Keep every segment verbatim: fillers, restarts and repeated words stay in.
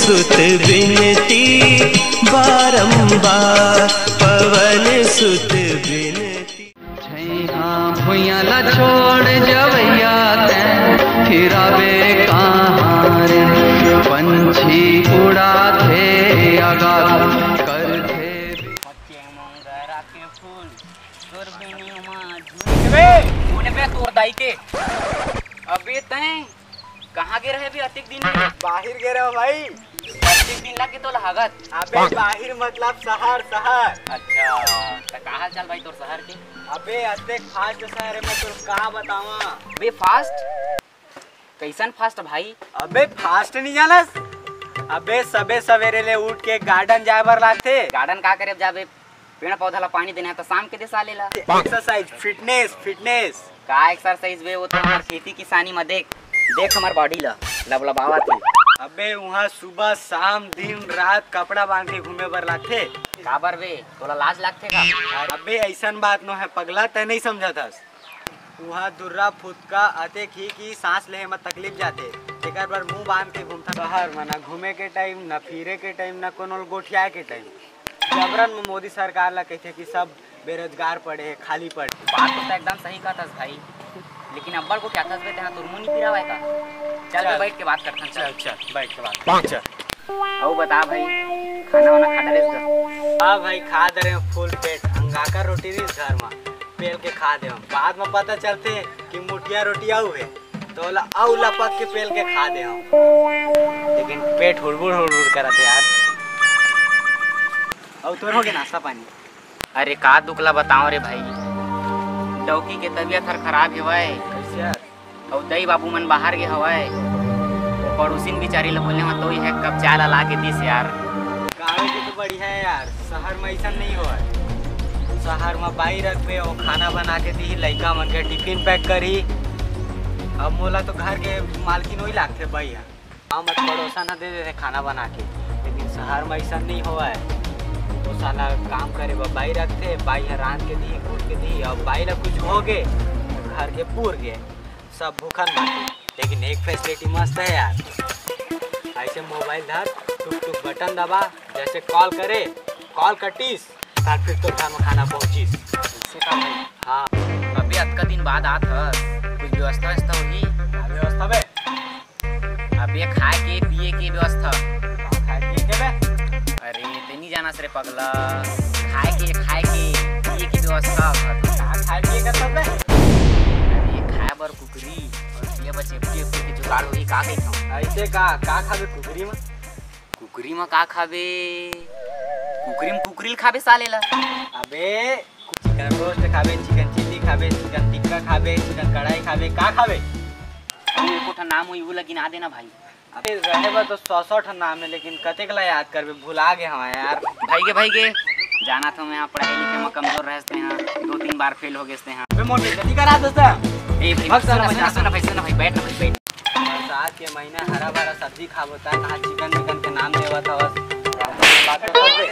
सुत बिनती बारंबार, पवन सुत बिनती। छैहा भुइयां ला छोड़ जवैया तैं, फिर आबे कहाँ रे? पंछी उड़ाथे आगा करथे। बच्चे मोंगरा के फूल, तोर बिनिया मा झूल। बे, तोर दाई के। अबे तैं कहाँ गे रहे बे अतेक दिन? बाहिर गे रहे भाई। अतेक दिन लग गे तोला हगत? अबे बाहिर मतलब शहर, शहर। अच्छा, त का हाल चाल भाई तोर शहर के? अबे अतेक fast शहर हे, मैं तोर का बतावां। बे fast? कैसन fast भाई? अबे fast नहीं जानस? अबे सबे सवेरे ले उठ के garden जाए बर लागथे। Garden का करे जाबे? पेड़ पौधा ला पानी देना हे त शाम के दे साले ला। Exercise, fitness, fitness। का exercise बे, वो तो हमर खेती किसानी म देख, देख हमर body ला, लबलबावत हे। अबे उहाँ सुबह शाम दिन रात कपड़ा बांध के घूमे बर लागथे। काबर बे, तोला लाज लागथे का? अबे ऐसन बात नो हे पगला, तै नहीं समझत हस। उहाँ दुर्रा फुतका अतेक ही कि सांस लेहे म तकलीफ जाथे, तेकर बर मुंह बांध के घूमथन। शहर म ना घूमे के time, ना फिरे के time, ना कोनो ल गोठियाए के time। जबरन म मोदी सरकार ला कहिथे कि सब बेरोजगार पड़े हे, खाली पड़े हे। बात तो तैं एकदम सही कहत हस भाई, लेकिन अब्बड़ गोठियाथस बे, तेहा तोर मुंह नी पिरावय का? चल बे, चल। बैठ के बात करथन, चल। चल, चल, बैठ के बात करथन, चल। अउ बता भाई, खाना वाना खा डरेस गा? हाँ भाई, खा डरे हंव full पेट। अंगाकर रोटी रहिस घर म, पेल के खा दे हंव। बाद म पता चलथे कि मुठिया रोटी अउ हे, त ओला अउ लपक के पेल के खा दे हंव। लेकिन पेट हुड़बुड़ हुड़बुड़ करत हे यार। अउ तोर हो गे नाश्ता पानी? अरे का दुख ला बतावं रे भाई, डौकी के तबीयत हर खराब हेवय। कैसे यार? अउ दई बाबू मन बाहर गे हवय। वो पड़ोसिन बिचारी ल बोले हंव, तो ये कप चाय ला ला के दिस यार। गाँव के तो बढ़िया हे यार, शहर म अइसन नहीं होवय। शहर म बाई रखबे, वो खाना बना के दिही, लइका मन के टिफिन पैक करही। अब मोला तो घर के मालकिन वही लागथे, बाई ह। गाँव म पड़ोसन ह दे देथे खाना बना के, लेकिन शहर म अइसन नहीं होवय। वो साला काम करे बर बाई रखथे, बाई ह रांध के दिही, कूट के दिही, अब बाई ला कुछ हो गे, घर के पूर गे। सब भूखन मरथे, लेकिन एक facility मस्त हे यार, ऐसे मोबाइल धर, टुक टुक बटन दबा, जैसे कॉल करे, कॉल कटिस, तार फिर तो घर में खाना पहुंचिस। ऐसे का भाई? हाँ। अभी अतका दिन बाद आत हस, कुछ व्यवस्था व्यवस्था होही? का व्यवस्था बे? अबे खाए के पिए के व्यवस्था। का खाए पिए के बे? अरे ते नहीं जानस रे पगला, खाए के, खाए के पिए के व्यवस्था। का खाए पिए के सब बे? अरे खाए बर कुकरी अउ पिए बर चेपटी वेपटी के जुगाड़ होही का कहिथंव। ऐसे का, का खाबे कुकरी म? कुकरी म का खाबे? कुकरी म कुकरी ल खाबे साले ला। अबे चिकन रोस्ट खाबे, चिकन चिल्ली खाबे, चिकन टिक्का खाबे, चिकन कढ़ाई खाबे, का खाबे? अउ एको ठन नाम होही, वो ला गिना देना भाई। अबे रहे बर तो सौ सौ ठन नाम हे, लेकिन कतेक ला याद करबे, भुला गे हवं यार। भाई गे, भाई गे, जानत हंव मैं पढ़ाई लिखे म कमजोर रहेस तेहा, दो तीन बार फेल हो गेस तेहा। अबे मोर बेइज्जती करा देस। ए भाई, भाग सुन ना, साला, सुन ना, जा। सुन ना भाई, सुन ना भाई, बैठ ना भाई, बैठ। बरसात के महीना हरा भरा सब्जी खाबो, ता कहाँ चिकन विकन के नाम लेवत हवस? बात तो कर बे।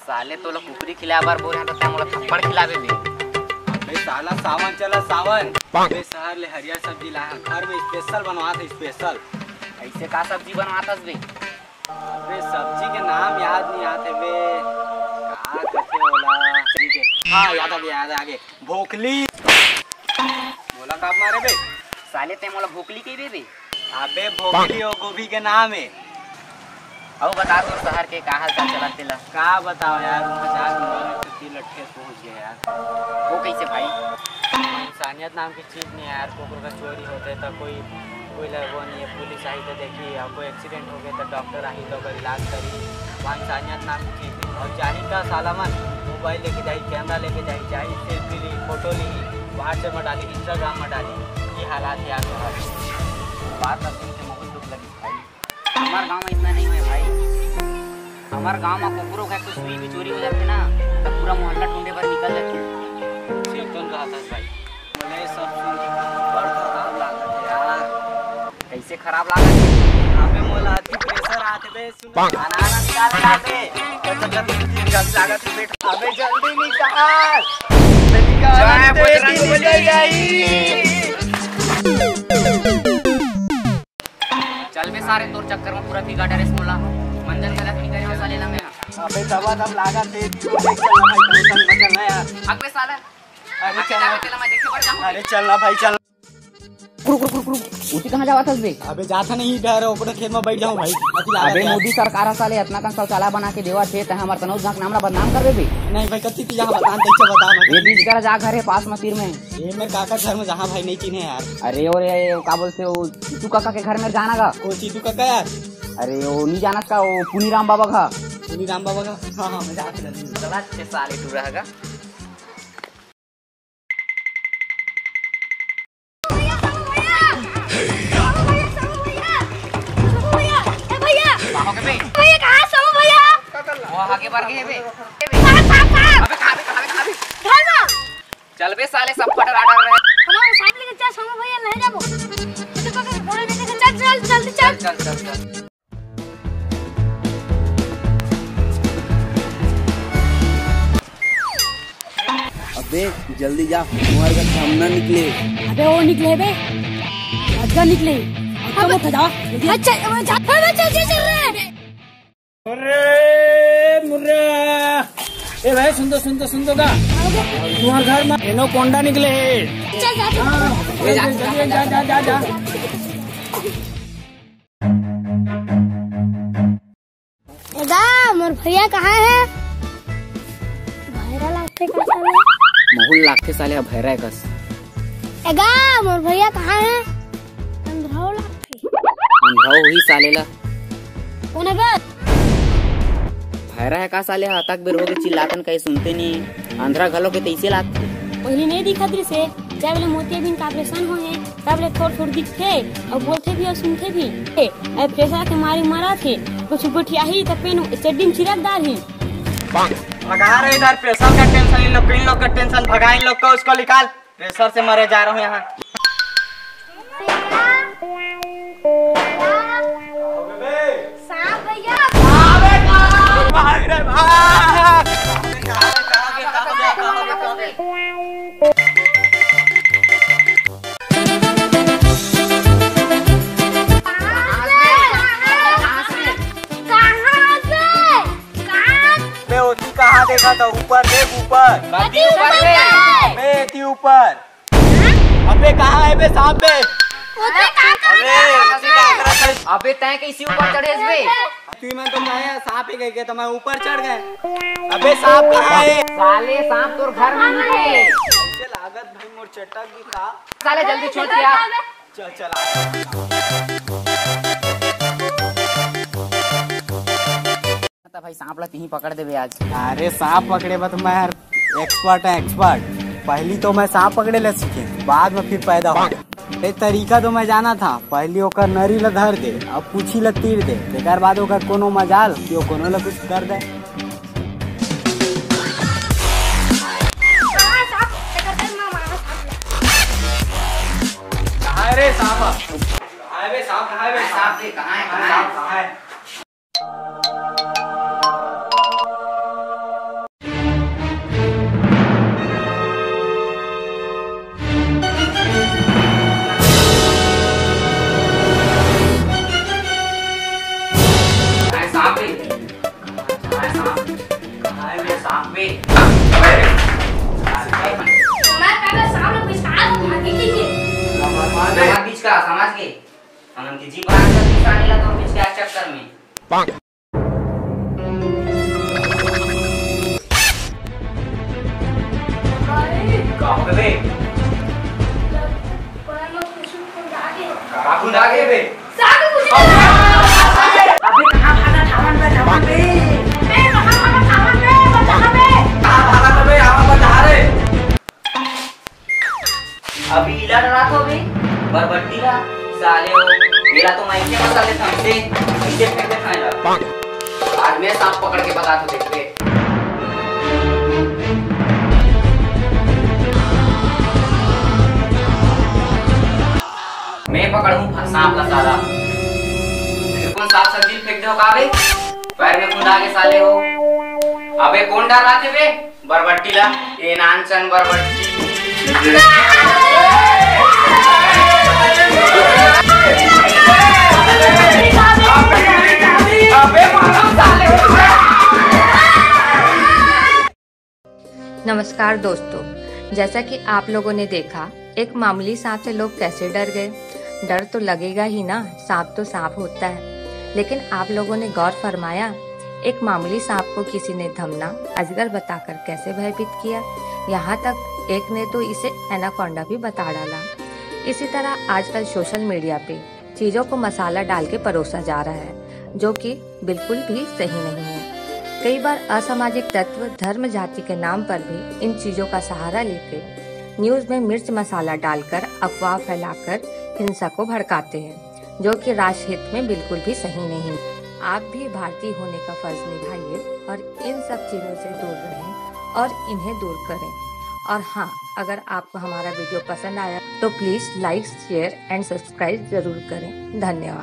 साले तोला कुकरी खिलाए बर बोले हंव, त तैं मोला थप्पड़ खिलाबे बे। अबे साला सावन चला सावन। अबे शहर ले हरियर सब्जी लाए हंव, घर में special बनवात हे special। ऐसे का सब्जी बनवात हस बे? अबे सब्जी के नाम याद नहीं आत हे बे। का कथे ओला? ठीक हे। हाँ, याद आ गे, याद आ गे। भोकली। मोला का मारे बे? साले तैं मोला भोकली कहिबे बे? अबे भोकली ओ गोभी के नाम हे। अउ बता तोर शहर के का हाल चाल चलत तेला? का बतावं यार, उहाँ जाके मोर एक ठो दिल ल ठेस पहुँच गे यार। वो कैसे भाई? इंसानियत नाम के चीज नहीं हे यार, कुकुर का चोरी होथे त कोई, कोई ला वो नहीं हे, पुलिस आही त देखही, अउ कोई accident हो गे त डॉक्टर आही त ओकर इलाज करही। वहाँ इंसानियत नाम के चीज नहीं हे। अउ जाही का साला मन मोबाइल लेके जाही, कैमरा लेके जाही, जाही selfie ली, फोटो ली, WhatsApp में डाली, Instagram में डाली। ये हालात हे यार शहर। बात ला सुन के बहुत दुख लगिस भाई। हमर गांव में इतना नहीं होय भाई। हमर गांव में कुकुरों का कुछ भी, भी चोरी हो जाथे ना, त पूरा मोहल्ला ढूंढे बर निकल जाथे। चेतन कहत हस भाई, मोला ये सब सुन के बड़ खराब लागत हे यार। कैसे खराब लागत हे? अबे मोला अति pressure आथे बे, सुन। खाना वाना निकाल ना बे। जल्दी, जल्दी, जल्दी लागत हे बेटा। अबे जल्दी निकाल। जय बजरंग बली। चल बे सारे तोर चक्कर में पूरा भीगा डरेस मोला। मंजन गलत नहीं करे साले ला मैं। अबे दवा दब लागत हे, तू देख चल ना भाई, तू संग मत चल ना यार। अबे साला, अरे अबे चल ना। जाके तेला मैं देखे बर जाऊँ। अरे चल ना भाई, चल। रुक, रुक, रुक, रुक। उती कहाँ जावत हस बे? अबे जाथा नहीं डर, ओकरे खेत में बैठ जाऊँ भाई। अति लागत अबे यार। मोदी सरकार ह साले अतना कन शौचालय बना के देवत हे, तैं हमर तनोज गाँव के नाम ला बदनाम करबे बे। नहीं भाई, कति ती जहाँ बदनाम, कैसे बदनाम है? ये बीच कर जा घर हे पास में तीर में। ये मेरे काका घर में जहाँ भाई नहीं चिन्हे यार। अरे, और ये का बोलते हो, जीतू काका के घर में जाना गा। कौन जीतू काका यार? अरे, वो नहीं जानत का, वो पुनीराम बाबा का। पुनीराम बाबा का? हाँ, हाँ, मैं जानत हूँ। गलत से साले टूरा है का? भैया, भैया, भैया, भैया, भैया, भैया, भैया, भैया, कहाँ है सोमू भैया? वो आगे बढ़ गए बे। साहब, साहब, साहब। अबे कहाँ बे, कहाँ बे, कहाँ बे? घर में। चल बे साले, सब फटर आडर रहे। हमारे साथ लेके चल, सोमू भैया नहीं जाबो। देखो, देखो, घोड़े लेके चल, चल, जल्दी चल। चल, चल, चल, चल। अबे जल्दी जा, तुम्हारे घर सामना निकले। अबे वो निकले बे, अच्छा निकले। अच्छा, अच्छा, अच्छा, चल, चल, चल रहे हैं। अरे मुर्रा, ए भाई सुन तो, सुन तो, सुन तो का, तुम्हारे घर में एनाकोंडा निकले हे। चल, जा, चल। हाँ, ए, जा, जा, जा, जा, जा। ए गा, मोर भैया कहाँ हे? भैरा लागथे का साले? महूल लागथे साले, अब भैरा हे कस। ए गा, मोर भैया कहाँ हे? अंधराव लागथे। अंधराव हुई साले ला। कोन हे गा? भैरा हे का साले, अतक बेर होगे चिल्लाथन कहीं सुनते नहीं। अंधरा घलो के तइसे लागथे। पहिली नहीं दिखत रिहिसे, जब ले मोतियाबिंद का ऑपरेशन होए हे, तब ले थोड़ थोड़ दिखथे, अउ बोलथे भी अउ सुनथे भी। ए, अउ प्रेशर के मारी मरत हे, कुछ गोठियाही त पेन चड्डी में चिरक डारही। भगा रे इधर, प्रेशर का टेंशन, इन लोग, इन लोग का टेंशन, भगा इन लोग को, उसको निकाल, प्रेशर से मरे जा रहे हैं यहाँ। सांप भैया। भाग रे भाग। कहाँ से? कहाँ से? बे, ओती कहाँ देखा था? ऊपर देख, ऊपर। कति ऊपर बे? बे, एती ऊपर। अबे, कहाँ हे बे सांप बे? ओते का कर अबे, रहा है? अबे, तैं कैसे ऊपर चढ़े बे? तू मैं तो मैं सांप ही कह के तो मैं ऊपर चढ़ गए। अबे, सांप कहाँ हे? साले, सांप तोर घर में नहीं है। ऐसे लागत भाई मोर चटक भी था। साले, जल्दी छोड़ दिया। चल, चल, आ। त भाई सांप ला तिही पकड़ देबे आज। अरे सांप पकड़े बर तो मैं यार एक्सपर्ट है, एक्सपर्ट। पहली तो मैं सांप पकड़े ला सीखे, बाद में फिर पैदा हो। ये तरीका तो मैं जाना था, पहली ओकर नरी ला धर दे, अब पूछी ला तीर दे, तेकर बाद ओकर कोनो मजाल कि वो कोनो ला कुछ कर दे। कहाँ रे सांप? कहाँ है बे सांप? कहाँ है बे सांप? सांप रे, कहाँ है, कहाँ है? सांप कहाँ है? अरे सांप रे, अरे सांप, अरे सांप रे। मैं पहले सांप लोग बिस्तार में भागी थी कि हमारे बीच का समाज के हमन के जीभ बना कर साले ला तोर बीच के चक्कर में। का हो गए? का खुंदा गे बे? अबे कहाँ भागा थावन बे, थावन बे? बे, कहाँ भागा थावन बे, बता बे। कहाँ भागा था बे? आवा बता रे। अभी इला डरात हो बे, बरबट्टी ला, साले हो, इला तो माइके मसाले थमसे, इसे फेंक दे खाए ला। आज मैं सांप पकड़ के बता तो देख बे। मैं पकड़ूं फा-, सांप ला साला। फिर कौन सांप सब्जी फेंक दे हो का बे? पैर में खुंदा के साले हो। अबे कौन डर रहा थे बे? बरबट्टी ला, ए नानचन बरबट्टी। नमस्कार दोस्तों, जैसा कि आप लोगों ने देखा, एक मामूली सांप से लोग कैसे डर गए। डर तो लगेगा ही ना, सांप तो सांप होता है। लेकिन आप लोगों ने गौर फरमाया, एक मामूली सांप को किसी ने धमना, अजगर बताकर कैसे भयभीत किया। यहाँ तक एक ने तो इसे एनाकोंडा भी बता डाला। इसी तरह आजकल सोशल मीडिया पे चीजों को मसाला डाल के परोसा जा रहा है, जो कि बिल्कुल भी सही नहीं है। कई बार असामाजिक तत्व धर्म जाति के नाम पर भी इन चीजों का सहारा लेके न्यूज में मिर्च मसाला डालकर अफवाह फैलाकर हिंसा को भड़काते हैं, जो कि राष्ट्रहित में बिल्कुल भी सही नहीं। आप भी भारतीय होने का फर्ज निभाइए और इन सब चीजों से दूर रहें और इन्हें दूर करें। और हाँ, अगर आपको हमारा वीडियो पसंद आया तो please like, share and subscribe जरूर करें। धन्यवाद।